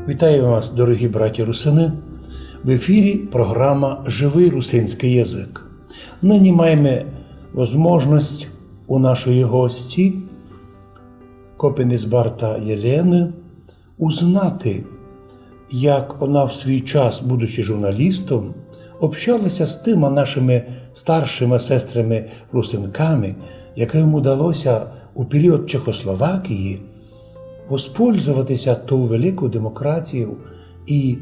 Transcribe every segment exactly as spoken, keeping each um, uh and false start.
Вітаю вас, дорогі браті русины! В ефірі програма «Живый русинськый язык». Нині маєме возможность у нашої гості, Копинець Барта Єлени, узнати, як она в свій час, будучи журналістом, общалася з тыма нашыми старшыма сестрами русинками, якым удалося у період Чехословакії воспользоватися тою великою демократією і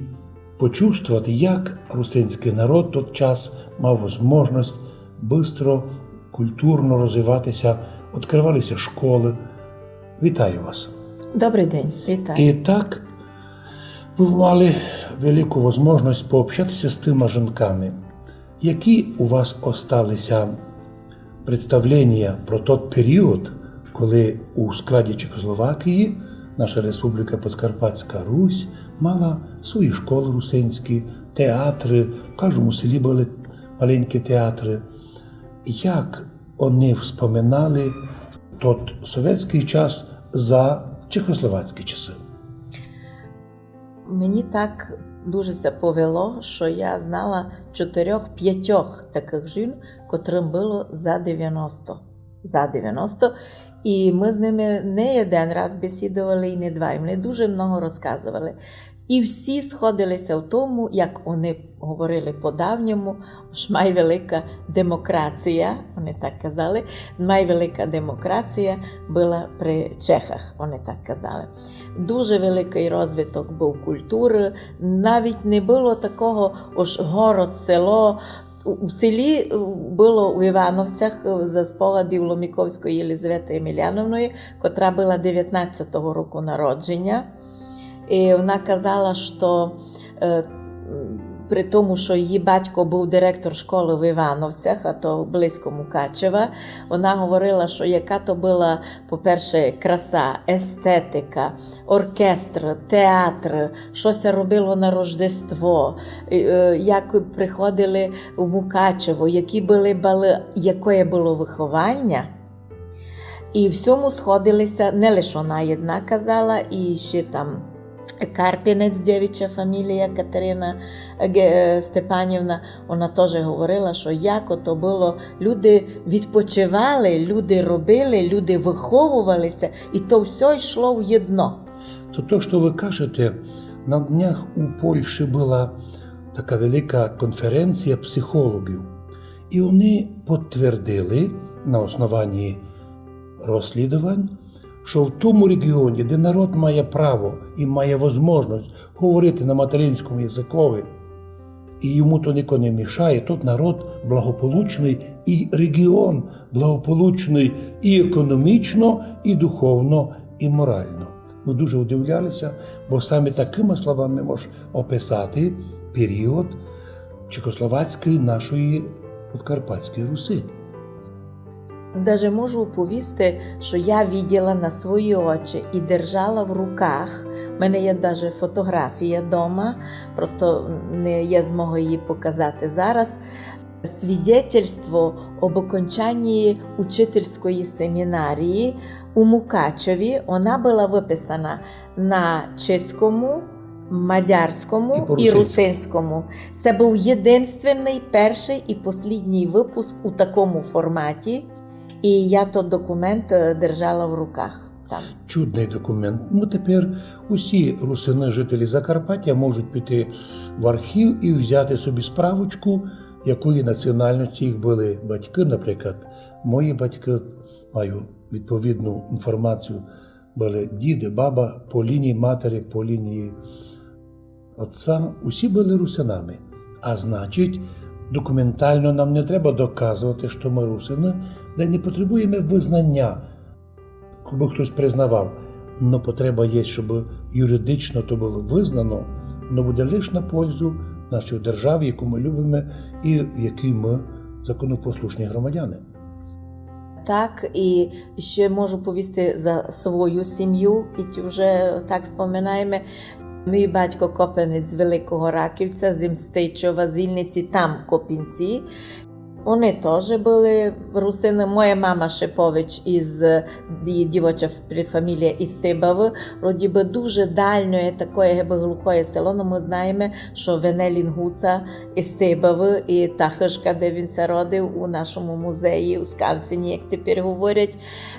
почувствовати, як русинськый народ тот час мав возможность быстро, культурно розвиватися, відкрывалися школы. Вітаю вас. Добрый день, вітаю. І так, вы мали велику возможность пообщатися з тыма жінками. Які у вас осталися представлення про тот період, коли у складі Чехословакії наша Республіка Подкарпатська Русь мала свої школы русинські, театры, в каждому селі были маленькі театры? Як они вспоминали тот совєтськый час за чехословацькі часы? Мені так дуже ся повело, што я знала чотирьох-пятьох такых жін, котрым было за девяносто. За девяносто. І мы з ними не єден раз бесідовали, і не два. І вони дуже много розказовали. І всі сходили ся в тому, як вони говорили по-давньому, ож май велика демокрація, вони так казали, май велика демокрація была при чехах, вони так казали. Дуже великый розвиток быв культуры, навіть не было такого, ож город, село. У, у селі, е, было у Івановцях, е, за спогадів Ломіковської Єлизаветы Емеліановної, котра была девятнадцятого року народження. І вона казала, што, е, при тому, што її батько быв директор школы в Івановцях, а то близько Мукачева, вона говорила, што яка то была, по-перше, краса, естетика, оркестр, театр, што ся робило на Рождество, е, е, як приходили в Мукачево, які были балы, якоє было выхованя. І в сьому сходили ся, не лише вона єдна казала, і ще там Карпинець, дівча фамілія, Катерина Ге-, Степанівна, вона тоже говорила, што як ото было, люди відпочивали, люди робили, люди выхововали ся, і то всьо йшло в єдно. То, то, што вы кажете, на днях у Польщі была така велика конференція психологів. І они підтвердили на основанні розслідувань, што в тому реґіоні, де народ має право і має возможность говорити на материнському языкови, і йому то нико не мішає, тот народ благополучный, і реґіон благополучный і економічно, і духовно, і морално. Мы дуже удивляли ся, бо саме такыма словами мож описати період чехословацької нашої Подкарпатської Руси. Даже можу оповісти, што я виділа на свої очі і держала в руках, в мене є даже фотоґрафія дома, просто не є змога її показати зараз, свідетельство об окончанні учительської семінарії у Мукачеві. Вона была выписана на чеському, мадярському і русинському. Се быв єдинственный, першый і послідній выпуск у такому форматі. І я тот документ, е, держала в руках там. Чудный документ. Ну, тепер усі русины, жителі Закарпаття, можуть піти в архів і взяти собі справочку, якої національності їх были батькы. Наприклад, мої батькы, маю відповідну інформацію, были діди, баба по лінії матері, по лінії отця, усі были русинами. А значить, документално нам не треба доказовати, што мы русины, да й не потребуєме визнаня, кобы хтось признавав. Но потреба є, щоб юридично то было визнано, но буде лиш на пользу нашій державі, яку мы любиме і в якій мы законопослушні громадяни. Так, і ще можу повісти за свою сім'ю, кідь уже так споминаєме. Мій батько Копинець з Великого Раківця, з Мстичова, з Ільниці, там Копинці. Они тоже были русины. Моя мама Шипович из, е, її дівоча ф-, фамілія из Тибавы. Вроді бы дуже дальнє, такоє, гибы глухоє село, но мы знаєме, што Венелін Гуца из Тибавы, и та хыжка, де він ся родив, у нашому музеї, у Скавсині, як тепер говорять.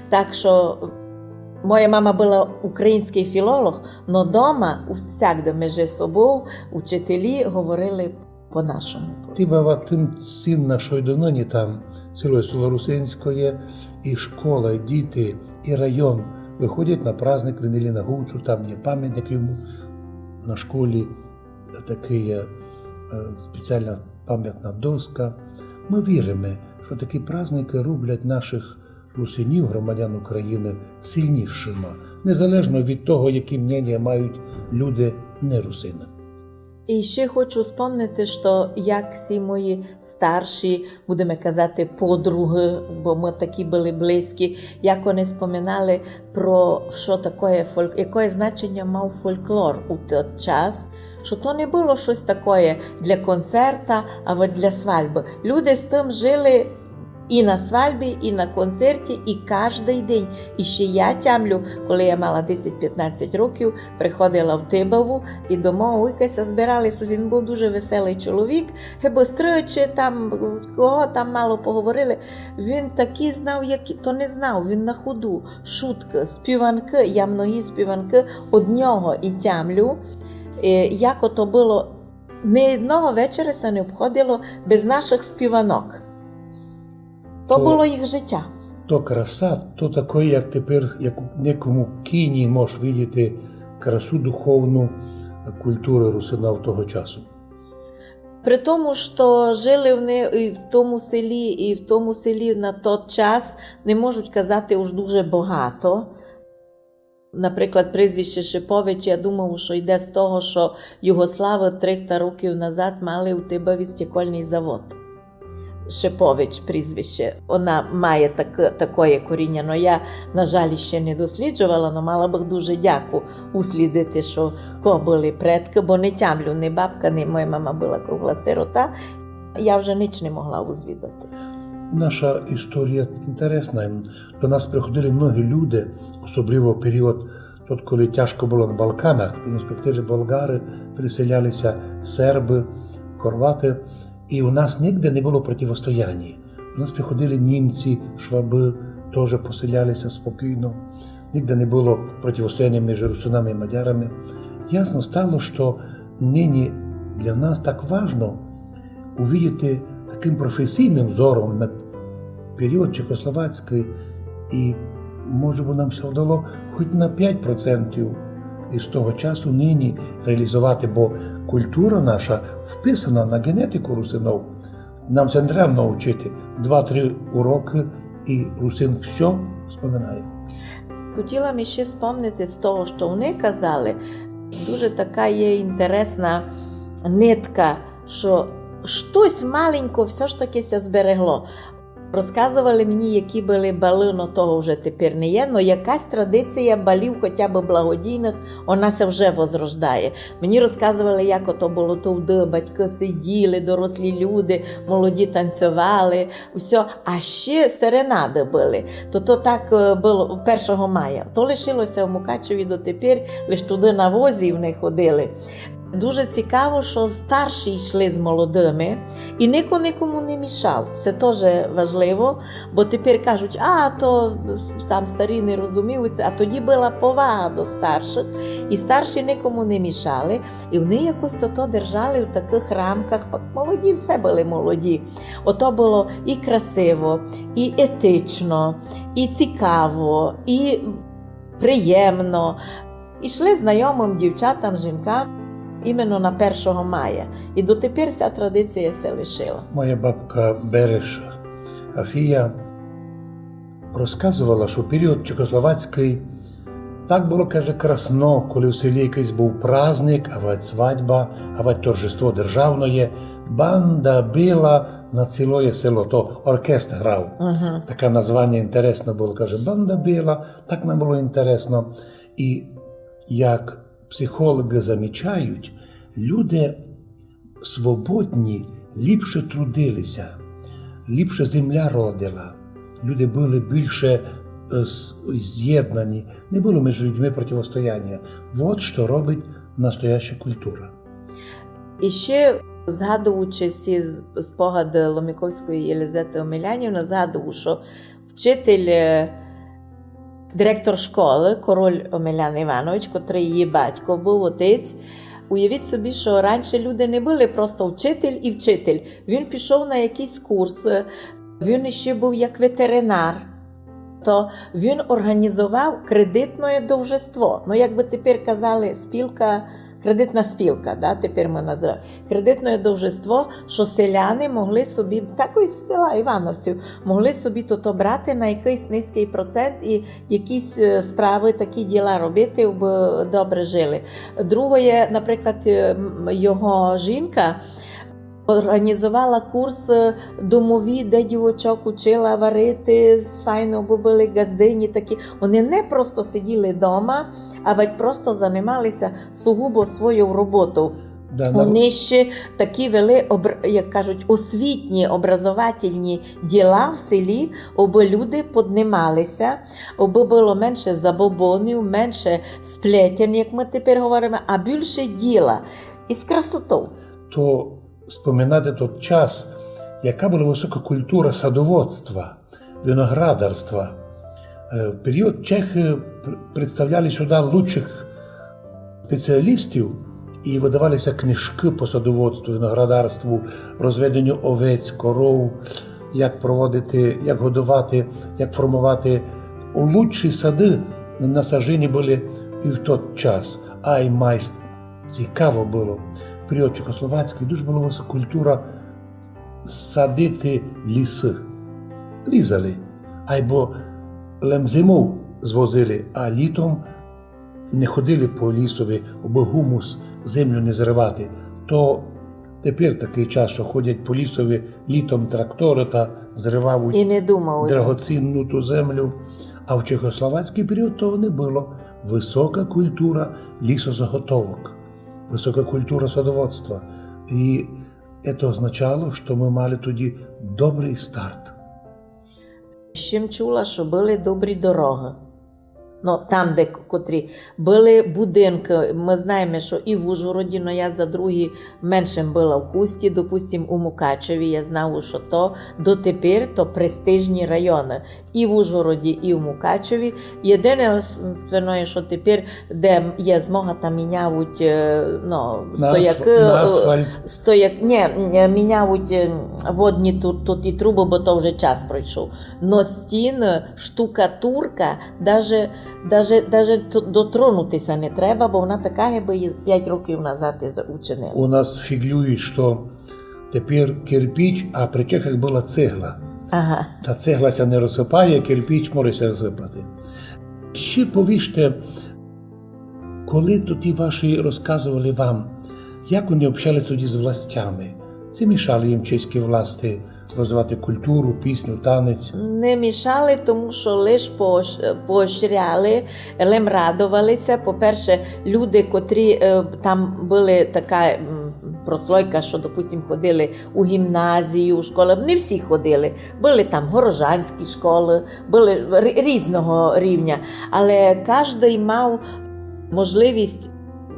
Так што моя мама была українськый філолог, но дома, у-, всягды межи собов учителі говорили по-нашому. Тибава тым цінна, што й доныні там цілоє село русинськоє, і школа, і діти, і район выходять на праздник Венеліна Гуцу, там є памятник йому на школі, такый є, е, спеціална памятна доска. Мы віриме, што такі праздникы роблять нашых русинів, громадян України, сильнішыма, незалежно від того, які мнєнія мають люди не русины. І ще хочу спомнити, што як сі мої старші, будеме казати, подругы, бо мы такі были близькі, як они споминали про што такоє фольк-, якоє значеня мав фольклор у тот час, што то не было штось такоє для концерта, або для свальбы. Люди з тым жили і на свальбі, і на концерті, і каждый день. І ще я тямлю, коли я мала десять-пятнадцять років, приходила в Тибаву, і до мого вуйка ся збирали сусіди. Він быв дуже веселый чоловік, гибы стричи там, кого там мало поговорили. Він такі знав, які, то не знав, він на ходу, шуткы, співанкы, я многі співанкы од нього і тямлю. Е, як ото было, ні одного вечора ся не обходило без нашых співанок. То То было їх життя. То краса, то такоє, як тепер, як у некому кіні можеш видіти красу духовну культуры русинов того часу. При тому, што жили вони і в тому селі, і в тому селі на тот час, не можуть казати уж дуже богато. Наприклад, прізвище Шипович, я думаю, што йде з того, што Югославы триста років назад мали у Тибаві стекольный завод. Шипович прізвище. Она має так-, такоє коріня, но я, на жаль, іще не досліджовала, но мала бых дуже дяку услідити, што ко были предкы, бо не тямлю, ни бабка, ни моя мама была кругла сирота. Я вже нич не могла узвідати. Наша історія інтересна. До нас приходили многі люди, особливо в період тот, коли тяжко было на Балканах, до нас приходили болгары, переселяли ся сербы, хорваты, і у нас нигде не было противостояння. До нас приходили німці, швабы, тоже поселяли ся спокійно. Нигде не было противостояння межи русинами і мадярами. Ясно стало, што нині для нас так важно увидіти такым професійным взором на період чехословацькый, і, може бы, нам ся вдало хоть на пять процентів із того часу нині реалізовати, бо культура наша вписана на генетику русинов. Нам ся не треба много вчити. Два-три урокы, і русин всьо споминає. Хотіла м іще спомнити з того, што вони казали, дуже така є інтересна нитка, што штось маленько всьо ж таки ся зберегло. Розказовали мені, які были балы, но того вже тепер не є, но якась традиція балів, хотя бы благодійных, она ся вже возрождає. Мені розказовали, як ото было товды, батькы сиділи, дорослі люди, молоді танцьовали, усьо. А ще серенады были. То, то так, е, было першого мая. То лишило ся в Мукачеві дотепер, лиш туды на возі вони ходили. Дуже цікаво, што старші йшли з молодыми, і нико никому не мішав. Се тоже важливо, бо тепер кажуть: «А, то там старі не розуміють ся», а тоді была повага до старшых, і старші никому не мішали. І вони якось тото держали в такых рамках, пак молоді, все были молоді. Ото было і красиво, і етично, і цікаво, і приємно. Ішли знайомым дівчатам, жінкам іменно на першого мая. І дотепер ся традиція ся лишила. Моя бабка Береш Афія розказовала, што період чехословацькый так было, каже, красно, коли в селі якыйсь быв праздник, авадь свадьба, авадь торжество державноє, банда била на цілоє село, то оркестр грав. Ага. Таке названя інтересне было, каже, банда била, так нам было інтересно. І як психологы замічають, люди свободні ліпше трудили ся. ліпше земля родила. Люди были більше, е, з-, зєднані. Не было межи людьми противостояння. Вот што робить настояща культура. І ще, згадуючи сі з-, спогади Ломіковської Єлизети Омелянівни, згадую, што вчитель, е, директор школы, Король Омелян Іванович, котрый її батько быв, отець, уявіть собі, што раніше люди не были просто вчитель і вчитель. Він пішов на якыйсь курс, е, він іще быв як ветеринар. То він організовав кредитне довжество. Ну, як бы тепер казали, спілка, кредитна спілка, да, тепер мы называєме. Кредитне довжество, што селяни могли собі, такой з села Івановців, могли собі тото брати на якыйсь низькый процент і якісь, е, справы, такі діла робити, абы добре жили. Другоє, наприклад, е, м, його жінка організовала курс, е, домові, де дівочок учила варити, файно, бо были ґаздині такі. Вони не просто сиділи дома, а вадь просто занимали ся сугубо своєю роботою. Да, на- Вони ще такі вели, обр-, як кажуть, освітні, образовательні діла в селі, абы люди поднимали ся, абы было менше забобонів, менше сплетен, як мы тепер говориме, а більше діла із красотов. То споминати тот час, яка была высока культура садоводства, виноградарства. Е, в період чехы пр-, представляли сюды лучшых спеціалістів і выдавали ся книжкы по садоводству, виноградарству, розведенню овець, коров, як проводити, як годовати, як формовати лучші сады, насаджені были і в тот час. Ай, майст, цікаво было. В період чехословацькый дуже была высока культура садити лісы. Різали. Айбо лем зимов звозили, а літом не ходили по лісови, абы гумус, землю не зривати. То тепер такый час, што ходять по лісови літом тракторы та зривавуть І не думав о цьому. Драгоцінну ту землю. А в чехословацькый період того не было. Высока культура лісозаготовок, высока культура садоводства. І це означало, што мы мали тоді добрый старт. Ще м чула, што были добрі дорогы. Ну, там, де к-, котрі были будинкы, мы знаєме, што і в Ужгороді, но я за другі менше м была в Хусті, допустим, у Мукачеві, я знаву, што то дотепер то престижні районы. І в Ужгороді, і в Мукачеві. Єдине, с-, ствено є, што тепер, де м-, є змога, там мінявуть, е, ну, На асф-, стоякы, на е, асфальт. Стояк, ні, е, мінявуть, е, водні ту-, туті трубы, бо то вже час пройшов. Но стіны, штукатурка, даже, даже, даже т-, дотронути ся не треба, бо вона така, якбы її пять років назад і за-, учинили. У нас фіґлюють, што тепер кирпич, а при чехах была цегла. Ага. Та цегла ся не розсыпає, кирпич може ся розсыпати. Ще повіжте, коли тоді ваші розказовали вам, як вони общались тоді з властями? Ци мішали їм чеські власти розвивати культуру, пісню, танець? Не мішали, тому што лиш поощ-, поощряли, лем радовали ся. По-перше, люди, котрі, е, там были така, м, прослойка, што, допустим, ходили у гімназію, у школы, не всі ходили. Были там горожанські школы, были р-, різного рівня. Але каждый мав можливість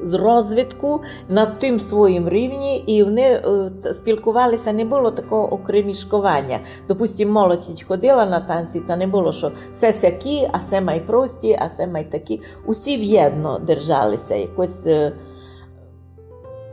з розвитку на тым своїм рівні, і вони, е, т-, спілкували ся, не было такого окремішкованя. Допустим, молодь ходила на танці, та не было, што се сякі, а се май прості, а се май такі. Усі вєдно держали ся якось, е,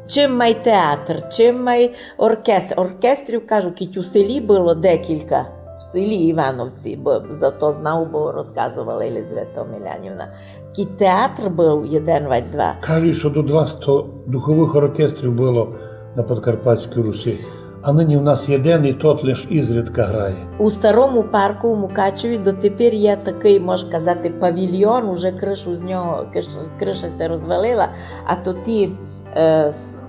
чим май театр, чим май оркестр. Оркестрів, кажу, кідь у селі было декілька. У селі Івановці, бо за то знаву, бо розказовала Єлизавета Омелянівна. Кідь театр быв єден вадь два. Кажуть, што до двасто духовых оркестрів было на Подкарпатській Русі. А нині в нас єден, і тот лиш ізрідка грає. У старому парку у Мукачеві дотепер є такый, мож казати, павільйон, уже кришу з нього, киш-, криша ся розвалила, а то ті, е, с-,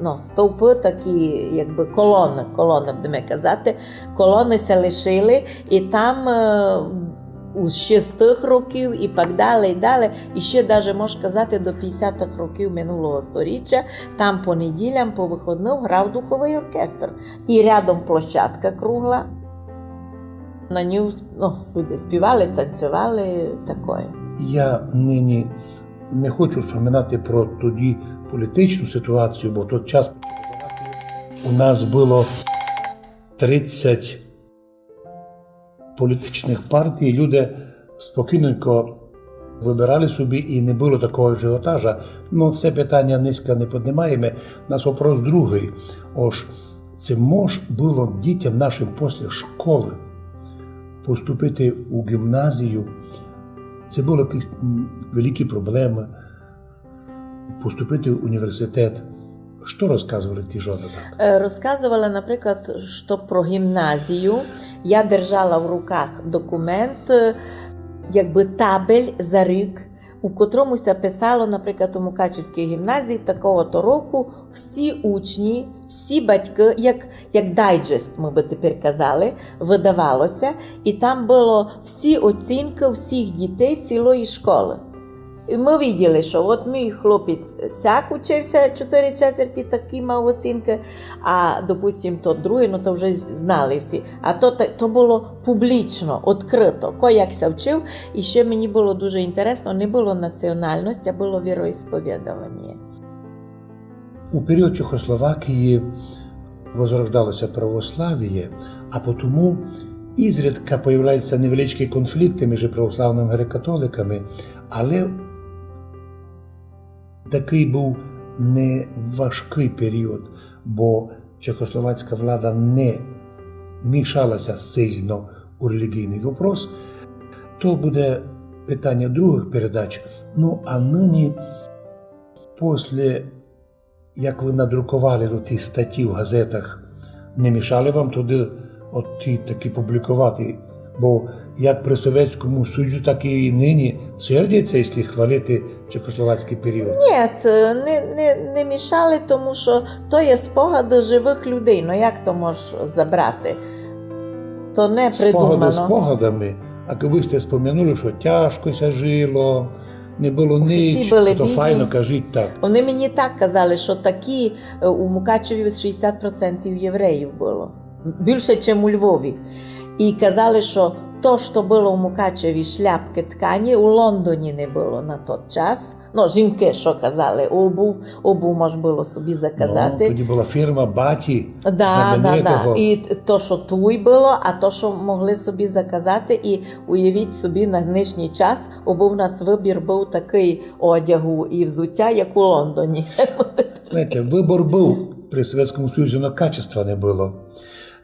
ну, стовпы такі, якбы колоны, колоны будеме казати, колоны ся лишили, і там, е, у шестых років і пак далі, і далі, і ще даже, мож казати, до пятдесятых років минулого сторіччя, там по неділям, по выходным грав духовый оркестр. І рядом площадка кругла, На ню, ну, люди співали, танцьовали, такоє. Я нині не хочу вспоминати про тоді політичну ситуацію, бо тот час у нас было тридцять політичных партій, люди спокійненько выбирали собі і не было такого ажіотажа. Но се питаня нынька не поднимаєме. У нас вопрос другый. Ож ци мож было дітям нашым после школы поступити у ґімназію? Ци были якісь, м, великі проблемы поступити в університет? Што розказовали ті жоны так? Е, розказовала, наприклад, што про ґімназію. Я держала в руках документ, е, якбы табель за рік, у котрому ся писало, наприклад, у Мукачевській ґімназії такого-то року всі учні, всі батькы, як, як дайджест, мы бы тепер казали, выдавало ся, і там было всі оцінкы всіх дітей цілої школы. І мы виділи, што от мій хлопець сяк учив ся, чотири четверті такі мав оцінкы, а, допустим, тот другый, ну, то вже знали всі. А то, та-, то было публічно, відкрыто, ко як ся вчив. І ще мені было дуже інтересно, не было національності, а было віроісповідованя. У період Чехословакії возрождало ся православіє, а потому ізрідка появляються невеличкі конфлікты між православными і греко-католиками, але такый быв не важкый період, бо чехословацька влада не мішала ся сильно у релігійный вопрос. То буде питаня другых передач. Ну, а нині, после як вы надруковали тоті статї в газетах, не мішали вам туды от ті такі публіковати? Бо як при Совєтському Союзі, так і нині сердяться, якщо хвалити чехословацькый період. Ні, не, не, не мішали, тому што то є спогады живых людей, ну як то можеш забрати? То не придумано. Спогады спогадами, а кобы сьте спомянули, што тяжко ся жило, не было нич, то файно кажіть так. Они мені так казали, што такі, е, у Мукачеві шістдесят процентів євреїв было. Більше, чим у Львові. І казали, што то, што было у Мукачеві шляпкы ткані, у Лондоні не было на тот час. Ну, жінкы, што казали, обув, обув мож было собі заказати. Ну, тоді была фірма Баті, да, да, да. І т-, то, што туй было, а то, што могли собі заказати, і уявіть собі, на нынішній час, обы у нас выбір быв такый одягу і взуття, як у Лондоні. Знаєте, выбор быв при Совєтському Союзі, но качества не было.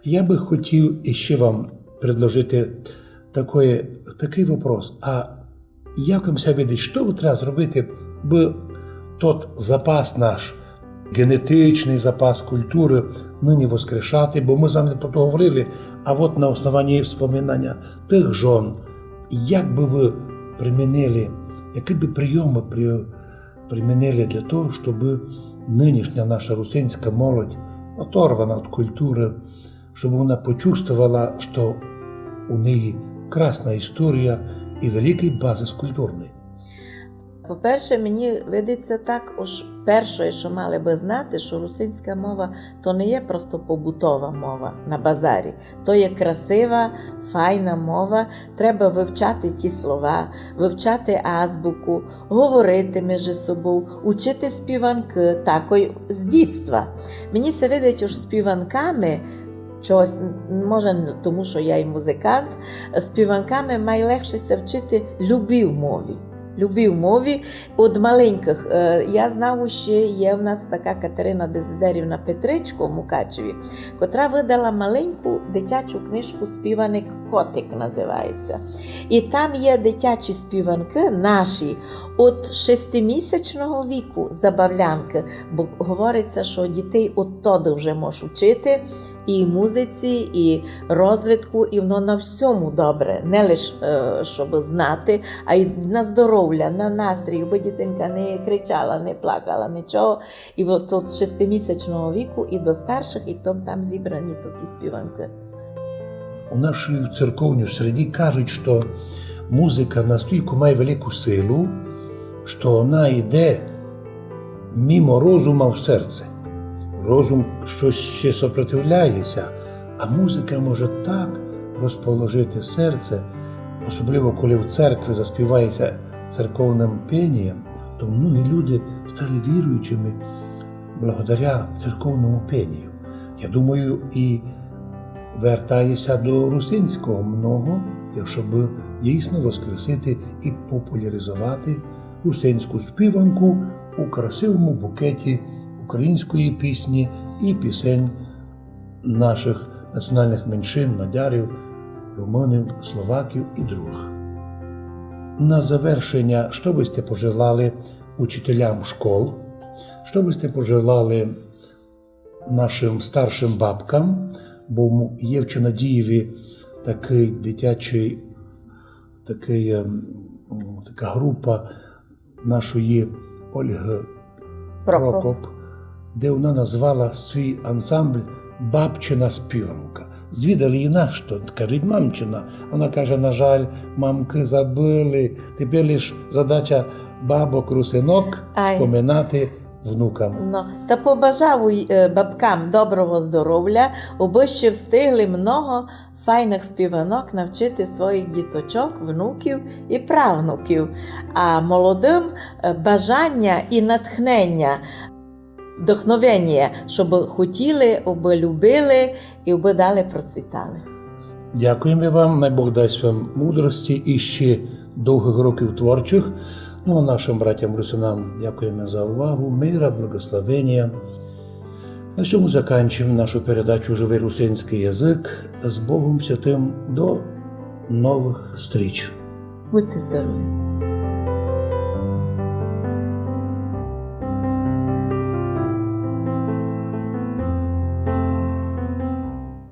Я бы хотів іщи вам предложити такоє, такый вопрос. А як вам ся видить, што бы треба зробити, бы тот запас наш, генетичный запас культуры, нині воскрешати? Бо мы з вами про то говорили, а от на основанні вспоминаня тых жон, як бы вы примінили, які бы прийомы при-, примінили для того, щоб нынішня наша русинська молодь, оторвана від культуры, щоб вона почувствовала, што у неї красна історія і великый базис культурный. По-перше, мені видить ся так, ож перше, што мали бы знати, што русинська мова то не є просто побутова мова на базарі. То є красива, файна мова. Треба вивчати ті слова, вивчати азбуку, говорити межи собов, учити співанкы, такой з дітства. Мені ся видить, ож співанками чогось, н-, може, н-, тому, што я і музикант, співанками майлегше ся вчити любій мові. Любій мові. Од маленькых, е, я знаву, ще є в нас така Катерина Дезидерівна Петричко в Мукачеві, котра выдала маленьку дитячу книжку співанок, «Котик» называється. І там є дитячі співанкы наші од шестимісячного віку, забавлянкы, бо говориться, што дітей од тоды вже мож учити, і музиці, і розвитку, і воно на всьому добре. Не лиш, е, щоб знати, а й на здоровля, на настрій, аби дітинка не кричала, не плакала, нічого. І от од шестимісячного віку і до старшых, і там, там зібрані то ті співанкы. У нашій церковній середі кажуть, што музика настілько має велику силу, што вона йде мимо розума в серце. Розум штось ще сопротивляє ся, а музика може так розположити серце, особливо коли в церкві заспівається церковним пенієм, то многі люди стали віруючими благодаря церковному пенію. Я думаю, і вертає ся до русинського много, якщо бы дійсно воскресити і популяризувати русинську співанку у красивому букеті української пісні і пісень наших національних меншин, мадярів, румунів, словаків і других. На завершення, що бы сте пожелали учителям школ? Що бы сте пожелали нашим старшим бабкам? Бо є в Чинадієві такий дитячий, такий, ем, така група нашої Ольги Прокоп, де вона назвала свій ансамбль «Бабчина співанка». Звідали її, на що? Кажуть, «Мамчина». Вона каже: «На жаль, мамки забыли. Тепер лиш задача бабок-русинок споминати внукам». Но, та побажаву, е, бабкам доброго здоровля, обы ще встигли много файных співанок навчити своїх діточок, внуків і правнуків. А молодым, е, бажаня і натхненя, вдохновеня, щоб хотіли, обы любили і обы далі процвітали. Дякуєме вам, най Бог дасть вам мудрості і ще довгых років творчих. Ну, а нашим братям русинам дякуєме за увагу, мира, благословення. На цьому заканчуєме нашу передачу «Живый русинськый язык». З Богом Святым, до новых стріч. Будьте здорові.